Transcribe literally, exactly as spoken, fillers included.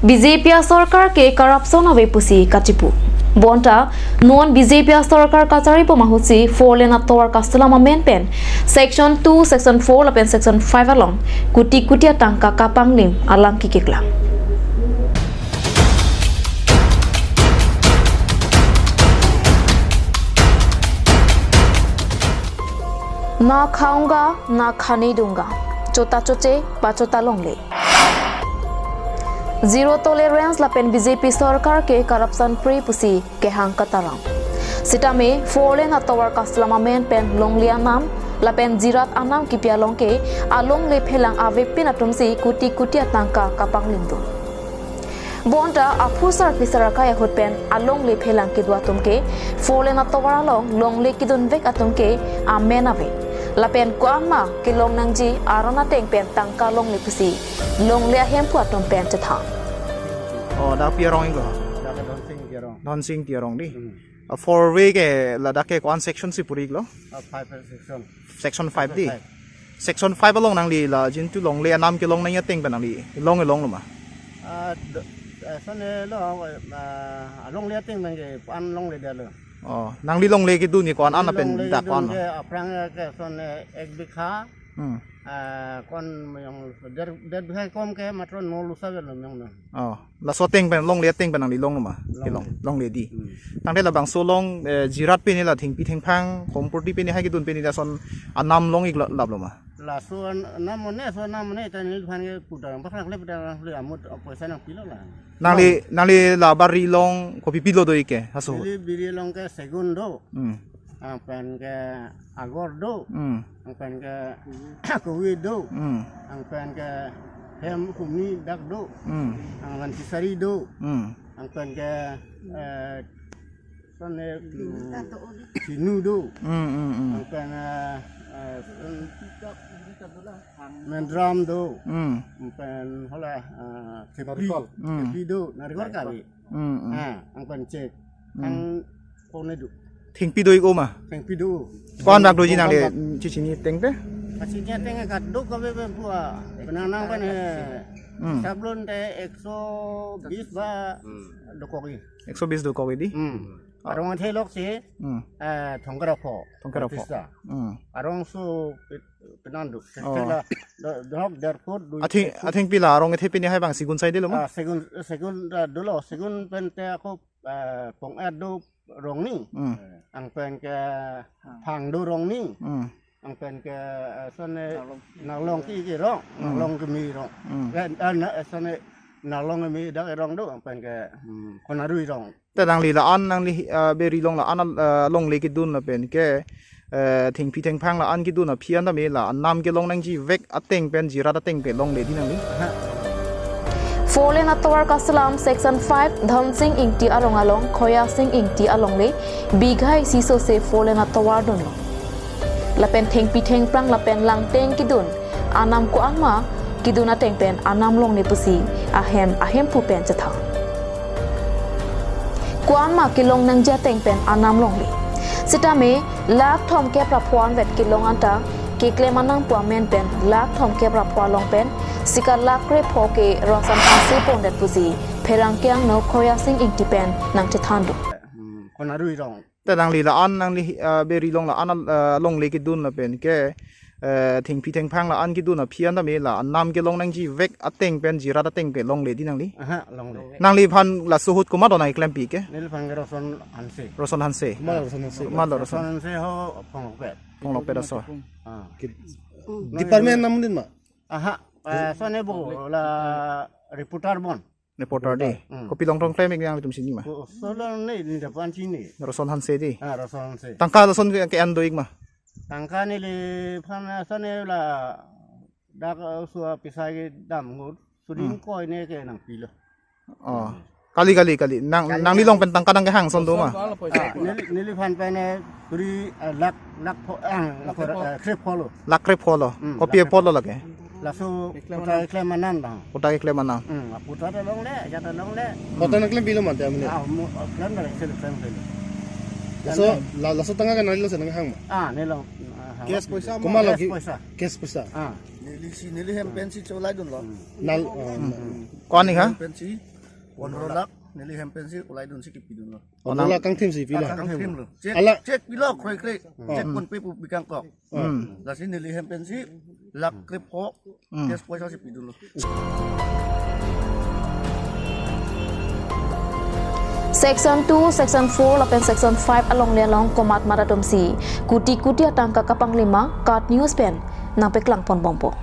B J P asorkar ke corruption ave pusi kachipu. Bonta non B J P asorkar kachari bom ahutsi four lane atovar kaselam amen pen Section two, Section four lapen Section five along kuti kuti atangka kapanglim alam kikeklang. Na khaunga, na khane dunga. Chota choche, pachota longle. Zero tolerance lapen B J P sorkar ke corruption free pusi kehang katarang. Sitame four lane atovar kaselam amen pen longle anam lapen jirat anam kipi along ke alongle phelang avepin atumsi kuti kuti atangka kapanglim dun. Bonta aphu sarpi sarakai ahut pen alongle phelang kedo atum ke four lane atovar along longle kedun vek atum ke amen ave. Lapen ko-an ma kelong nangji aron ateng pen tangka longle pusi longle ahemphu atum pen chethan. Oh, dak pi arong iklo? Dak Dhonsing pi arong. Dhonsing pi arong di. Hmm. Ah, four way ke ladak ke ko-an section si puri iklo? Ah, five section. Section five di. Five. Section five along nangli la jintu longle anam kelong nangji ateng pen nangli long long lo ma? Ah, do-, eh, son eh, lo, ah, alongle ateng pen ke ko-an longle dia lo. Oh, nangli longle kedun ke ko-an an pen longle dak kedun ko-an? Ke aphrang ke son eh, ek bikha. Hmm. Ah, ko-an meyong der, der bikha kom ke matro no lusa velo meyong no. Oh, laso ateng pen longle ateng pen nangli long lo ma? Longle. Kelong, longle di. Hmm. Tangte labangso along, eh, jirat pini la thengpi thengphang, kompurti pini hai kedun pini lason anam long ik la-, lap lo ma? Laso an-, anam mone, so anam mone, ta neliphan ke putar, bak nakle putar, nakle amut, oh, poisa nangpilo la. Nangli, nangli la bari along kopi pilo do ik ke, haso? Neli biri along ke segun do. Hmm. Anpen ke agor do. Hmm. Anpen ke kuwi do. Hmm. Anpen ke hem humi dak do. Hmm. Anpen kisari do. Hmm. Anpen ke, eh, sone, hmm, sinu do. Hmm, hmm, hmm. Anpen, eh, eh, mendram do. Hmm. Anpen hala, eh, kepi. Narikol. Hmm. Kepi do, narikol kali. Hmm, hmm. Ah, anpen chek. Hmm. Ang kone do. Thengpi do ik o ma? Thengpi do. Ko-an bak doji nangli, bak, chichini ateng te? Chichini ateng ke kaduk kave pen pua. Penang nang pen he. Hmm. Sablon te ekso bis ba, hmm, dokok i. Ekso bis dokok i di? Hmm. Ah. Arong athe lok si, hmm, eh, thongkra pho. Thongkra pho. Pista. Hmm. Arong so pit-, penan do. Oh. Kekela do-, dok der foot do. Atheng, atheng pila arong athe pini hai bang segun sai de lo ma? Ah, segun, segun, ah, dolo, segun pen te ako, eh, pong-et do rong ni. Hmm. Anpen ke phang do rong ni. Hmm. Anpen ke, eh, sone naklong, naklong ki ke rong, hmm, naklong kemi rong. Hmm. Eh, eh, na, eh, sone naklong kemi dak rong do, anpen ke, hmm, konarui rong. Te nangli la-an nangli, eh, biri along la-an, eh, longle kedun lapen ke, eh, thengpi thengphang la-an kedun aphi an tame la anam kelong nangji vek ateng pen jirat ateng pen longle di nangli? Aha. Four lane atovar kaselam Section five Dhonsing Ingti arong along Khoya Sing Ingti alongle bigha isi sose four lane atovar dunlo. Lapen thengpi thengphang lapen langteng kedun anam ko-an ma kedun ateng pen anam longle pusi ahem ahemphu pen chethan. Ko-an ma kelong nangji ateng pen anam longle. Sitame lakh thomkep ra pho anvet kelong anta keklem anam pu amen pen lakh thomkep ra pho along pen sika lakh krepho ke Roshan Hanse pondet pusi pherangke angno Khoya Sing Ingti pen nangchethan do. Hmm, konarui rong. Te nangli la-an nangli, eh, biri along la-an, eh, longle kedun lapen ke, eh, thengpi thengphang la-an kedun aphi an tame la anam kelong nangji vek ateng pen jirat ateng pen longle di nangli? Aha, longle. Nangliphan laso ahut komat do nangklempi ke? Neliphan ke Roshan Hanse. Roshan Hanse. Komat Roshan Hanse? Komat Roshan? Roshan Hanse ho Phonglokpet. Phonglokpet aso. Ah. Ki-, hmm, department nam din ma? Aha, eh, sone bo la reporter bon. Reporter di. Hmm. Kopi along tong klem ik nangtum chini ma? Ko solo ne ni dapan chini. Roshan Hanse di. Ah, Roshan Hanse. Tangka lason ke, ke-en do ik ma? Tangka neliphan sone la dak, eh, sua pisai kedam ngut. Suding, hmm, koi ne ke nangpilo. Oh. Kali, kali, kali. Nang, kali, nangli along pen tangka nangkehang ason do ma? Ah, neli, neliphan pen, eh, suri, eh, lakh, lakh pho, ah, lakh pho, eh, krepho lo. Lakh krepho lo. Hmm, kopi lakh apot lo krepho lake? Laso patta keklem anam bang. Patta keklem anam. Hmm, patta ta longle, ajat ta longle. Patta nangklempilo mate amonit? Ah, mo, ah, klem dak sel klempilo. Laso, la, laso tangka ke nangli along si nangkehang ma? Ah, neli along, ah, hang. Cash poisa ma? Komat lagi? Cash poisa. Cash poisa. Ah. Neli si, neli hem pen si cholai dunlo. Hmm. Nal, hmm, hmm. Ko-an ik ha? Hem pen si. Pondro lakh neli hem pensi ulai dunsi kipidunlo. Pondro lakh kangthim si pilo. Kangthimlo. Cheque, ala- cheque pilo kroikre. Hmm. Cheque ponpe pu bikang kok. Hmm. Lasi neli hem pensi lakh krepho. Hmm. Cash poisa si pidunlo. Section two, Section four lapen Section five alongle along komat mat atumsi kuti kuti atangka kapanglima KAT News pen nangpeklang ponbompo.